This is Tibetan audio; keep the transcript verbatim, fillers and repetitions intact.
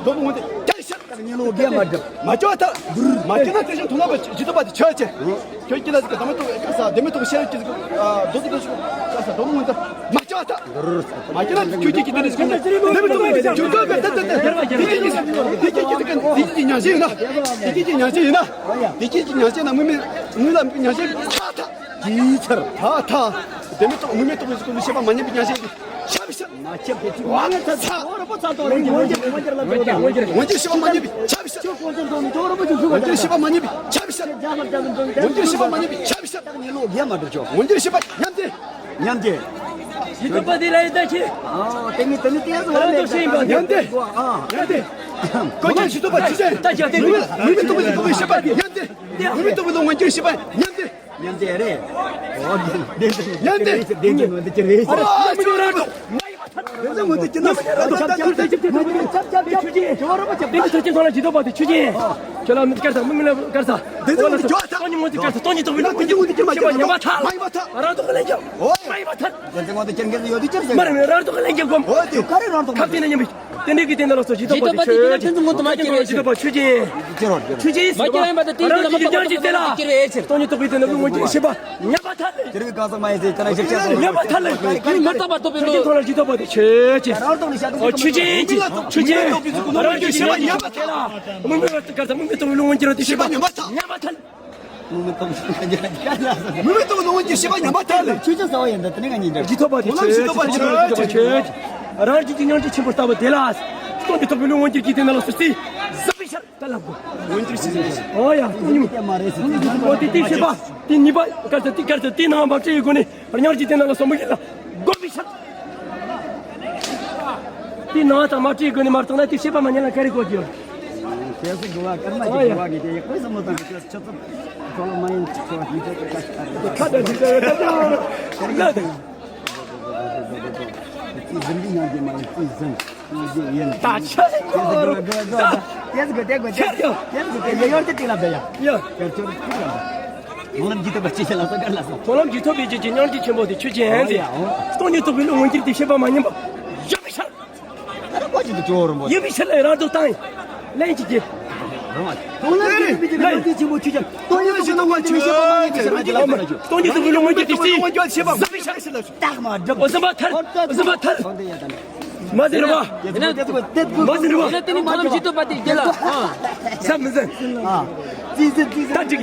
དོ་མོ་ངོ་དེ་ཀྱང་ཤར། ད་ངེད་ལོ་རྒན་མ་འགྲུབ། མ་བཅོ་ཐལ། མ་བཅོ་ན་དེ་བཞིན་དོ་ལ་བ་ཇི་ལྟ་བ་དེ་ཆོས་ཅན། ཁྱོད་ཀྱི་ལ་ཟིག་ག་དམ་ཐོག་ག་ས་དེ་མི་ཐོག་ཤར་གྱི་ཟིག་ག་དོ་དོ་དོ་ཞིག་ག་ས་དོ་མོ་ངོ་དེ་མ་བཅོ་ཐལ། མ་བཅོ་ན་ཁྱོད་ཀྱི་ཀྱི་དེ་ནི་ཟིག་ག་དེ་མི་ཐོག་ག་ཇི་ལྟ་བ་དེ་དེ་ཀྱི་ཟིག་ག་དེ་ཀྱི་ཉག་ཅན་ཡིན་ན། དེ་ཀྱི་ཉག་ཅན་ཡིན་ན། དེ་ཀྱི་ཉག་ཅན་ན་མི་མི་ངུ་ལ་ཉག་ཅན་ཐ་ཐ། ཇི་ཚར། ཐ་ཐ། དེ་མི་ཐོག་མི་མི་ཐོག་གི་ཟིག་ག་ཤེས་པ་མ་ཉམས་པའི་ཉག་ཅན་ཡིན། ཤ་བི་ཤ། མ་ཆེ་བེ་ཅི། ང་ཚ་ཚ། འོ་ར་པོ་ཚ་ཏོ་རེ་ངོ་རྒྱལ་ངོ་རྒྱལ་ལ་ཏོ་རེ་ངོ་རྒྱལ། ངོ་རྒྱལ་ཤེས་པ་མ་ཉམས་པའི་ཤ་བི་ཤ། ཁྱོད་ཀོང་ཚན་ཏོ་ནི་ཏོ་ར་པོ་ཅི་ཚུགས་པ། ངོ་རྒྱལ་ཤེས་པ་མ་ཉམས་པའི་ཤ་བི་ཤ། རྒྱ་ཧར་རྒྱ་ལ་ཏོ་ནི་ངོ་རྒྱལ་ཤེས་པ་མ་ཉམས་པའི་ཤ་བི་ཤ། ངེད་ལོ་རྒྱལ་མ་འགྲོ་ཆོག་ངོ་རྒྱལ་ཤེས་པ་ཉམས་ཏེ། ཉམས་ཏེ། ཇི་ལྟ་བ་དེ་ལ་ཡི་ད་ཁྱེད། ཨ་དེ་མི་དེ་མི་དེ་ཡ་ཟོ་ལ་ལེ་ད་ཉམས་ཏེ། ཉམས་ཏེ། ཨ་ཉམས་ཏེ། ཀོ་ཅན་ཇི་ལྟ་བ་ཇི་ཅན། ད་ཇ་དེ་མི་མི་ལྟ་བུ་ལྟ་བུའི་ཤེས་པ་ཉམས་ཏེ། མི་མི་ལྟ་བུ་ལ་ངོ་རྒྱལ་ཤེས་པ་ཉམས་ཏེ། ཉམས་ཏེ་རེད། ཨོ་དེ་དེ་དེ་ཉམས་ཏེ། དེ་དེ་ངོ་དེ་ཅི་རེད། ཨོ་ཨ་མི་འགྲོ་ར་འགྲོ། དེ་ལ་ངོ་དེ་ཅི་ན་ཆབ་ཆབ་ཆབ་ཆབ་ཆབ་ཆུ་ཆེ། ཁྱོད་ར་པ་ཆབ་དེ་ཚོ་ཅི་ཐོག་ལ་ཇི་ལྟ་བ་དེ་ཆུ་ཆེ། ཁྱོད་ལ་མི་དཀར་ས་མི་མི་ལ་དཀར་ས། དེ་ཚོ་ངོ་དེ་ཇོ་ས། སྟོང་ཉིད་ངོ་དེ་དཀར་ས་སྟོང་ཉིད་ཐོག་བི་ལུ་ངོ་དེ་ཆེ་བ་ཉམས་པ་ཐལ། ར་འདུག་ལེན་ཀྱང་མ་ཡིན་པ་ཐལ། ར་འདུག་ལེན་ཀྱང་མ་ཡིན་པ་ཐལ། དེ་ཚོ་ངོ་དེ་ཅི་རྒྱལ་ཡོད་དེ་ཅི་རྒྱལ། མ་རེད་ར་འདུག་ལེན་ཀྱང་གོམ། ཨོ་དེ་ག་རེ་ར་འདུག་ཁ་བརྟེན་ན་ཉམས་པའི། དེ་འདྲའི་གི་དེ་འདྲ་ལ་སོ་ཇི་ལྟ་བ་དེ་ཆོས་ཅན། ཇི་ལྟ་བ་ཆོས་ཅན། ཆོས་ཅན་ཟེར་བ་རང་གི་ཡིག་སྙིང་རྗེ་དེ་ལ་སྟོང་ཉིད་རྟོགས་པའི་དེ་འདྲ་ལུས་ངོ་རྒྱལ་ཤེས་པ་ཉམས་པ་ཐལ། དེ་རིང་གང་ཟག་མ་ཡིན་ཟེར་ཁྱེད་རང་ཞིབ་དཔྱད་སོང་། ཉམས་པ་ཐལ། ཁྱོད་མ་བརྟགས་པར་རྟོགས་པའི་ཆོས་ཅན་ཐོག་ལ་ཇི་ལྟ་བ་དེ་ཆོས་ཅན། ཨོ་ཆོས་ཅན་གྱི་ཆོས་ཅན་གྱི་རང་གི་ཤེས་པ་ཉམས་པ་ཐལ། མུ་མེད་པ་དཀར་ས་མུ་མེད་རྟོགས་པའི་ལུས་ངོ་རྒྱལ་ར་དེ་ཤེས་པ་ཉམས་པ་ཐལ། ཉམས་པ་ཐལ། མུ་མེད་རྟོགས་པའི་ལུས་ངོ་རྒྱལ་ཤེས་པ་ཉམས་པ་ཐལ། ཆོས་ཅན་ཟེར་བ་ཡིན་ད་དེ་ནས་ང་གཉིས་འདྲ། ཇི་ཐོབ་པ་དེ་ཆོས་ཅན། རང་རྒྱུད་ཀྱི་སྙིང་རྗེ་ཆེན་པོ་ལྟ་བུ་དེ་ལ། སྟོང་ཉིད་རྟོགས་པའི་ལུས་ངོ་རྒྱལ་གྱི་དེ་ན་ལ་སོ་སི། ཟབ་པའི་ཤར་ད་ལབ་དགོས། ངོ་རྒྱལ་ཤེས་པ། ཨོ་ཡ་སྟོང་ཉིད། ཨོ་དེ་དེ་ཤེས་པ། དེ་གཉིས་པ་དཀར་ས་དེ་དཀར་ས་དེ་ནང་མ་བྲིས་ཡོད་དགོས་ནི། སྙིང་རྗེ་དེ་ན་ལ་སོ་མུ་གི་ལ། བསྒོམ་པའི་ཤར། དེ་ནང་དང་མ་བྲིས་དགོས་ནི་མ་བཏང་ན་དེ་ཤེས་པ་མ་ཉམས་ལ་ག་རེ་དགོས་ཀྱི་ཡོད། ཁྱེད་ཚོ་འགྲོ་བ་སྐར་མ་ཨོ་ཡ། གཅིག་འགྲོ་བ་གི་དེ་ཡག་པོ་བསམ་བློ་བཏང་གི་ཁྱོད་ཆུ་ཚོད་འགྲོ་ལ་མ་ཡིན་ཆོག་ཡིན་ཆོག་ཆོག་ཆོག་ཁ་ད་དེ་ད་ད་ད་ད་ད། ཙི་ཟིན་གྱི་ཉམས་ཀྱི་མ་ཡིན་ཙི་ཟིན་ཉམས་ཀྱི་ཡིན། ད་ཆ་ལེ་ད་ཆ་ལེ་ད་ཡ་ཡོར་ཏེ་ཏི་ལ་བྱ་ཡ་ཡ་ཡོར་ཏེ་ཏི་ལ་བྱ་ཡ་ཡ་ཡོར་ཏེ་ཏི་ལ་བྱ་ཡ། མཐོང་ལམ་གྱི་ཐོབ་པའི་ཆོས་ཅན་ལ་སོགས་གར་ལ་སོགས། མཐོང་ལམ་གྱི་ཐོབ་པའི་ཆོས་ཅན་སྙིང་རྗེ་ཆེན་པོ་དེ་ཆོས་ཅན་ཟེར། སྟོང་ཉིད་རྟོགས་པའི་ལུས་ངོ་རྒྱལ་དེ་ཤེས་པ་མ་ཉམས་པ། ཡོད་པའི་ཤར། ད་ར་ཀོ་ཅི་དུ་ཅོ་རུ་མོ། ཡོད་པའི་ཤར་ལ་རང་དུ་བཏང་ཡིན། ལན་གཅིག་གིས། མཐོང་ལམ་གྱི་ཐོབ་པའི་ཆོས་ཅན་སྙིང་རྗེ་ཆེན་པོ་ཆོས་ཅན། སྟོང་ཉིད་རྟོགས་པའི་ལུས་ངོ་རྒྱལ་ཤེས་པ་མ་ཉམས་པའི་ཤར་ལ་ཇི་ལ་བྱ་ཡ། སྟོང་ཉིད་རྟོགས་པའི་ལུས་ངོ་རྒྱལ་དེ་ཤེས་པ་ཤར་ལ་ཤར་ལ་ཤར། རྟགས་མ་གྲུབ། འོ་གཟིམ་པ་ཐལ། གཟིམ་པ་ཐལ། མ་ཟིན་རུ་བ། མ་ཟིན་རུ་བ། ཡིན་ན་དེ་ནི་མཐོང་ལམ་གྱི་ཐོབ་པ་དེ་རྒྱལ་ལ། ས་མི་ཟིན། ད་འགྲིག